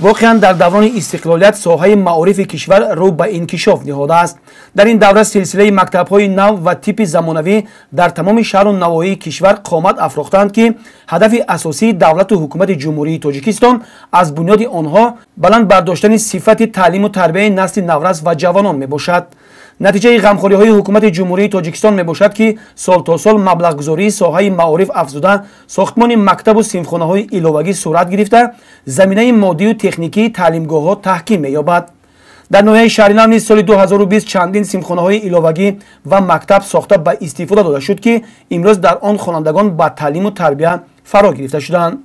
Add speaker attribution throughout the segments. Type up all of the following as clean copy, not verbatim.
Speaker 1: Воқеан, дар даврони истиқлолият соҳаи маорифи кишвар рӯ ба инкишоф ниҳодааст. Дар ин давра силсилаи мактабҳои нав ва типи замонавӣ дар тамоми шаҳру навоҳии кишвар қомат афрохтаанд, ки ҳадафи асосии давлату ҳукумати Ҷумҳурии Тоҷикистон аз бунёди онҳо баланд бардоштани сифати таълиму тарбияи насли наврас ва ҷавонон мебошад. Натиҷаи ғамхориҳои ҳукумати Ҷумҳурии Тоҷикистон мебошад, ки сол то сол маблағгузории соҳаи маориф афзуда, сохтмони мактабу синфхонаҳои иловагӣ сурат гирифта, заминаи моддию техникии таълимгоҳҳо таҳким меёбад. Дар ноҳияи Шаҳринав низ соли 2020 чандин синфхонаҳои иловагӣ ва мактаб сохта ба истифода дода шуд, ки имрӯз дар он хонандагон ба таълиму тарбия фаро гирифта шуданд.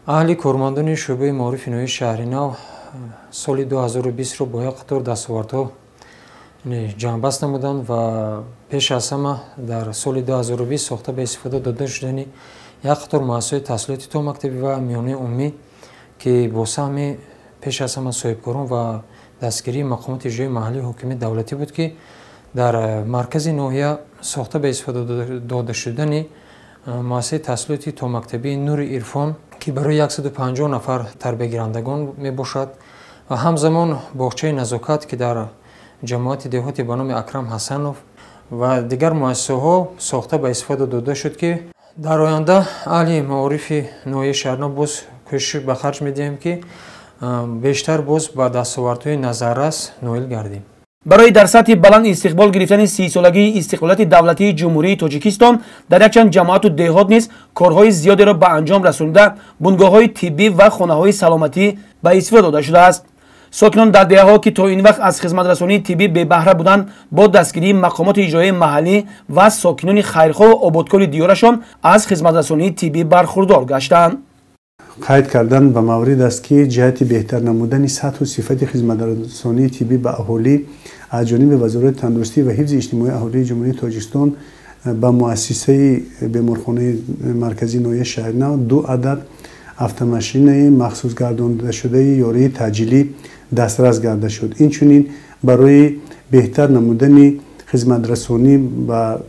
Speaker 2: Аҳли кормандони шӯъбаи маорифи ноҳияи Шаҳринав соли 2020-ро бо як қатор дастовардҳо ҷамъбаст намуданд ва пеш аз ҳама дар соли 2020 сохта ба истифода дода шудани як қатор муассисаҳои таҳсилоти томактабӣ ва миёнаи умумӣ, ки бо саҳми пеш аз ҳама соҳибкорон ва дастгирии мақомоти иҷроии маҳаллии ҳокимияти давлатӣ буд, ки дар маркази ноҳия сохта ба истифода дода шудани муассисаи таҳсилоти томактабии Нури Ирфон, ки барои 150 нафар тарбиягирандагон мебошад, ва ҳамзамон боғчаи Назокат, ки дар ҷамоати деҳоти ба номи Акрам Ҳасанов, ва дигар муассисаҳо сохта ба истифода дода шуд, ки дар оянда аҳли маорифи ноҳияи Шаҳринав боз кӯшиш ба харҷ медиҳем, ки бештар боз ба дастовардҳои назаррас ноил гардем.
Speaker 1: Барои дар сатҳи баланд истиқбол гирифтани 30-солагии истиқлолияти давлатии Ҷумҳурии Тоҷикистон дар якчанд ҷамоату деҳот низ корҳои зиёдеро ба анҷом расонида, бунгоҳҳои тиббӣ ва хонаҳои саломатӣ ба истифода дода шудааст. Сокинон дар деҳаҳо, ки то ин вақт аз хизматрасонии тиббӣ бебаҳра буданд, бо дастгирии мақомоти иҷроияи маҳаллӣ ва сокинони хайрхоҳу ободкори диёрашон аз хизматрасонии тиббӣ бархурдор гаштанд.
Speaker 3: Қайд кардан ба маврид аст, ки ҷиҳати беҳтар намудани сатҳу сифати хизматрасонии тиббӣ ба аҳолӣ аз ҷониби Вазорати тандурустӣ ва ҳифзи иҷтимоии аҳолии Ҷумҳурии Тоҷикистон ба муассисаи беморхонаи марказии ноҳияи Шаҳринав ду адад автомашинаи махсус гардондашудаи ёрии таъҷилӣ дастрас гарда шуд. Инчунин, барои беҳтар намудани хизматрасонӣ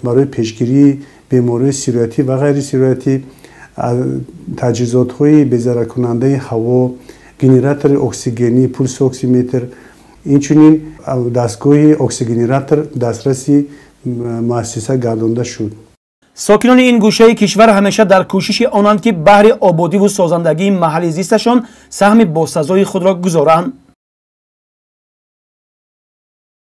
Speaker 3: барои пешгирии бемориҳои сироятӣ ва ғайрисироятӣ таҷҳизотҳои безараркунандаи ҳаво, генератори оксигенӣ, пулсоксиметр, инчунин дастгоҳи оксигенератор дастраси муассиса гардонда шуд.
Speaker 1: Сокинони ин гӯшаи кишвар ҳамеша дар кӯшиши онанд, ки баҳри ободиву созандагии маҳалли зисташон саҳми босазои худро гузоранд.